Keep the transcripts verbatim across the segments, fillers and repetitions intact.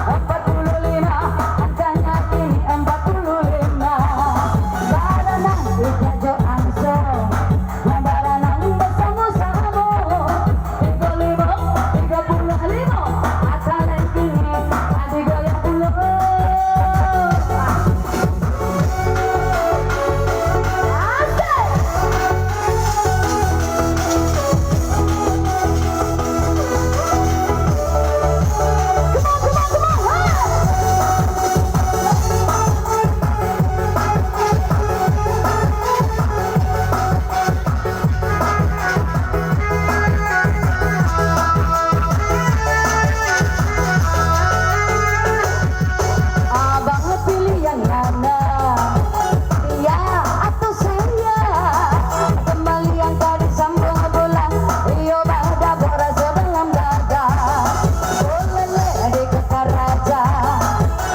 Empat puluh lima, angkanya kini empat puluh lima. Baranang ika jo angso, nan baranang basamo-samo. Tigo limo, tigo puluah limo, angkanya kini digoyang pulo. Abang pilihan mana? Iya atau saya? Kembali angka disambung bulan. Iyo, badabor raso dalam dada. Boleh leh dikata raja.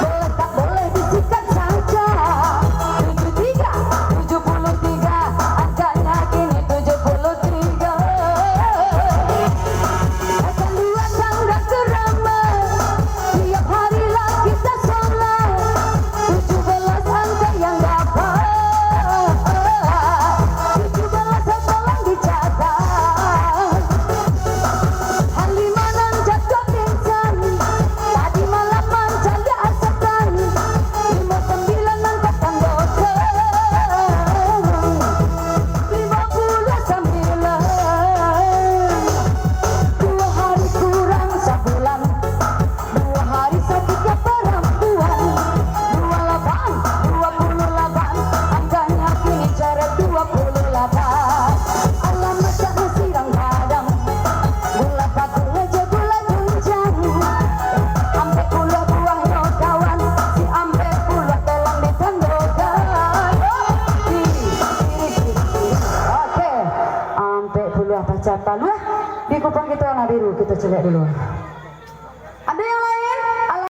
Boleh tak boleh disikat saja. Tujuh tiga, tujuh puluh tiga. Angkanya kini tujuh puluh tiga. Akan dua tangga keramat. Tiap hari lah kita sholat. Tujuh belas angka yang dapat. Tujuh belas tolong dicatat. Halimah nan jatuah pingsan. Tadi malam mancaliak asakan. Limo sambilan nan katandokan. Lima puluah sambilan. Dua hari kurang sabulan. Dua hari sakitnya parampuan. Dua lapan, dua puluh lapan. Angkanya kini coret dua puluh lapan. Alah macam sirang padang. Gula paku aja gula gunjang. Ampek puluah buahnyo kawan. Si ampek puluah tolong ditandokan. Oke. Ampek puluah pacar paluah. Di kupang kito warna biru, kito caliak dulu.